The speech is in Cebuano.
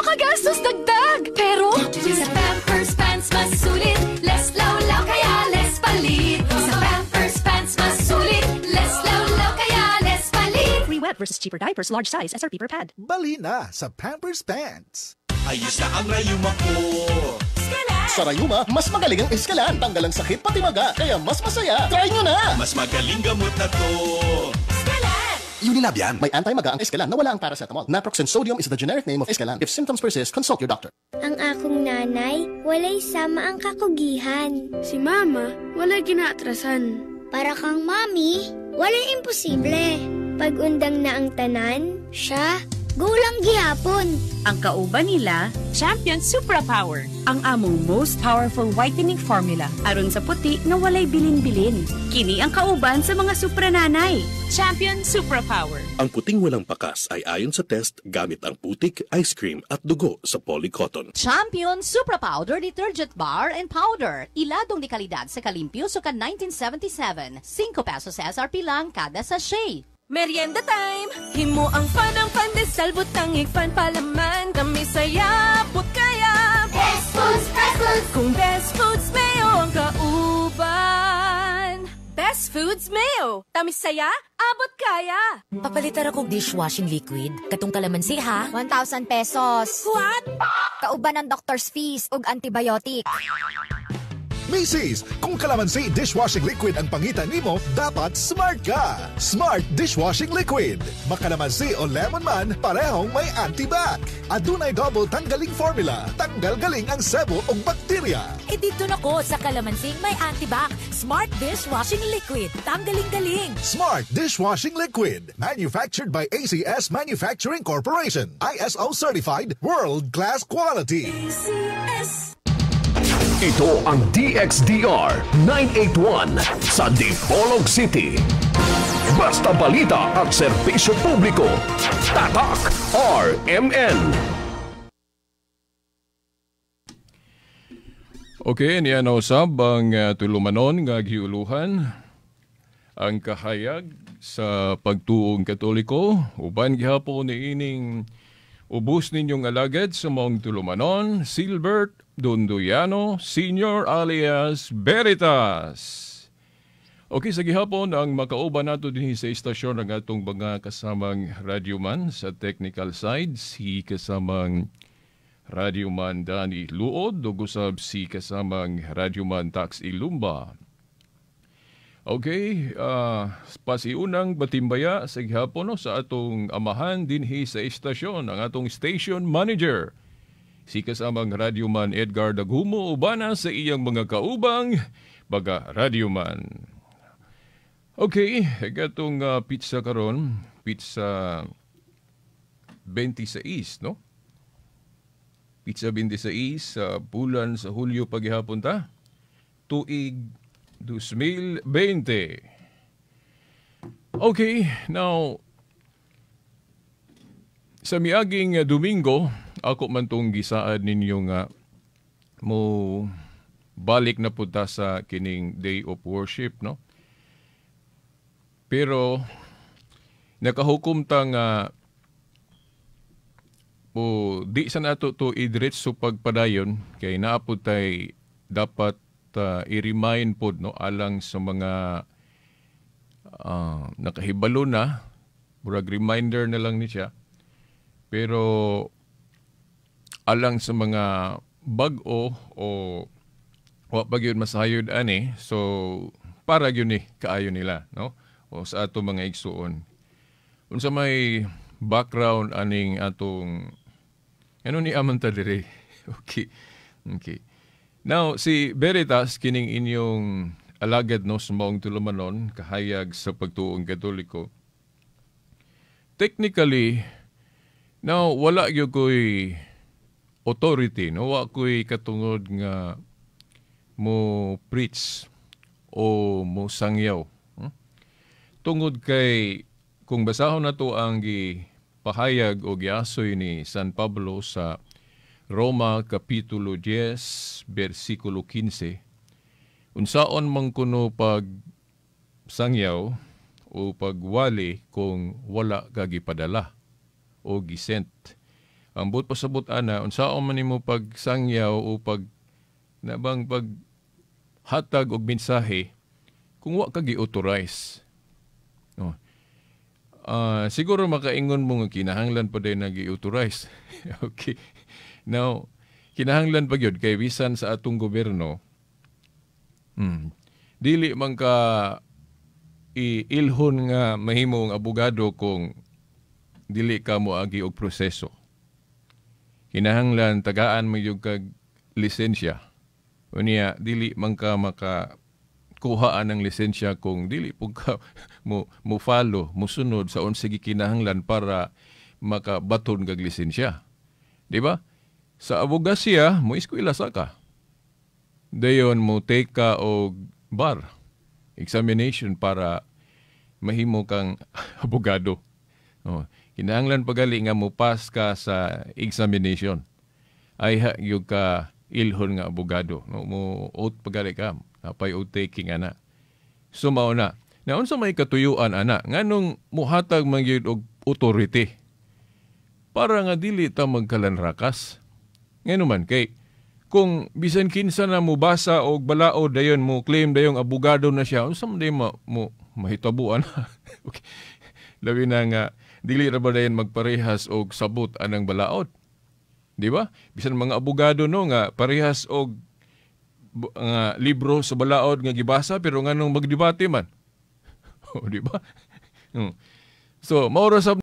Makagastos dagdag! Pero, Sa Pampers Pants mas sulit, less lawlaw kaya less palit. Sa Pampers Pants mas sulit, less lawlaw kaya less palit. Free wet versus cheaper diapers, large size, SRP per pad. Balina sa Pampers Pants. Ayos na ang rayuma ko. Sa rayuma, mas magaling ang Escalan. Tanggal ang sakit pati maga, kaya mas masaya. Try nyo na! Mas magaling gamot na to. Unilab yan. May anti-maga ang Escalan na wala ang paracetamol. Naproxen sodium is the generic name of Escalan. If symptoms persist, consult your doctor. Ang akong nanay, walay sama ang kakugihan. Si mama, walay ginaatrasan. Para kang mami, walay imposible. Pag undang na ang tanan, siya, gulang gihapon. Ang kauban nila, Champion Supra Power. Ang among most powerful whitening formula aron sa puti nga walay bilin-bilin. Kini ang kauban sa mga suprananay. Champion Supra Power. Ang puting walang bakas ay ayon sa test gamit ang putik, ice cream at dugo sa polycotton. Champion Supra Powder Detergent Bar and Powder. Iladong di kalidad sa kalimpyo suka 1977. 5 pesos SRP lang kada sachet. Merienda time! Himo ang fan ang pandesal, butang fan palaman. Kami saya, abot kaya. Best Foods, Best Foods! Kung Best Foods Mayo ang kauban. Best Foods Mayo! Tamis saya, abot kaya! Papalitar akong dishwashing liquid. Katong kalamansi ha? 1,000 pesos. What? Kauban ng doctor's fees ug antibiotic. Misis, kung kalamansi dishwashing liquid ang pangita nimo, dapat smart ka. Smart Dishwashing Liquid. Makalamansi o lemon man, parehong may antibac. Adunay double tanggaling formula. Tanggal galing ang sebo ug bakterya. Eh dito na ko sa kalamansing may antibac. Smart Dishwashing Liquid. Tanggaling-galing. Smart Dishwashing Liquid. Manufactured by ACS Manufacturing Corporation. ISO certified, world-class quality. ACS. Ito ang DXDR 981 sa Dipolog City. Basta balita at serbisyo publiko. Tatak RMN. Okay, niya na usab ang tulumanon nga giuluhan ang kahayag sa pagtuong Katoliko uban gihapon niining ubos ninyong alagad sa maong tulumanon, Silbert Donduyano Senior alias Veritas. Okay, sa gihapon ang makauban nato dinhi sa istasyon ang atong mga kasamang radyoman sa technical side, si kasamang radyoman Danny Luod ug usab si kasamang radyoman Tax Ilumba. Okay, pasiunang batimbaya sa gihapon no, sa atong amahan dinhi sa istasyon, ang atong station manager, si kasamang radyoman Edgar Dagumo ubana sa iyang mga kaubang baga radyoman. Okay, gatong pizza karon, pizza 26, no? Pizza 26 sa bulan sa Hulyo paghihapon ta, tuig 2020. Okay, now sa miaging Domingo, ako man tong gisaad ninyo nga mo balik na punta sa kining day of worship, no? Pero nakahukom ta nga o di sa nato to idiretso pagpadayon kay naa pud tay dapat i-remind pod, no, alang sa mga nakahibalo na, murag reminder na lang ni siya. Pero alang sa mga bag-o o wa pa gyud masayod ani, so para gyud ni kaayo nila, no, o sa ato mga igsuon. Unsa may background aning atong ano ni aman ta diri? Okay. Okay. Now si Veritas kining inyong alagad, no, sa maong tulumanon kahayag sa pagtuong Katoliko. Technically now wala gyud koy authority, no, wa koy katungod nga mo preach o mo sangyaw. Tungod kay kung basahon na to ang gipahayag o giasoy ni San Pablo sa Roma Kapitulo 10, versikulo 15, unsaon man kuno pag sangyaw o pagwali kung wala ka gipadala o gisent. Ang buot pasabot ana, unsaon man nimo pagsangyaw o pag nabang pag hatag og mensahe kung wa ka gi-authorize. No. Siguro makaingon mo nga kinahanglan pa din nag-authorize. Okay. Now, kinahanglan pa gyud kay bisan sa atong gobyerno, dili man ka iilhon nga mahimong abogado kung dili ka moagi og proseso. Kinahanglan tagaan mo yung kag lisensya. Unya dili man ka maka kuhaan ng lisensya kung dili pud ka mo follow, mo sunod sa unsa gikinahanglan para makabaton kag lisensya. Di ba? Sa abogasya, mo eskwela sa ka. Dayon mo take ka og bar examination para mahimo kang abogado. Oh, kinahanglan pagali nga mo pass ka sa examination. Ay ha gyud ka ilhon nga abogado. No, mo oath pagali ka, napay oath taking ana. So mao na. Na unsa may katuyuan ana, nganong muhatag man gyud og authority para nga dili ta magkalanrakas? Ngano man kay kung bisan kinsa na mobasa og balaod, dayon mo claim dayong abogado na siya, unsa man day mo mahitabuan? Okay. Labi na nga dili ra ba dayon magparehas og sabot anang balaod? Di ba? Bisan mga abogado, no, nga parehas og nga libro sa balaod nga gibasa, pero nganong magdebate man? O, di ba? So, mao ra sab.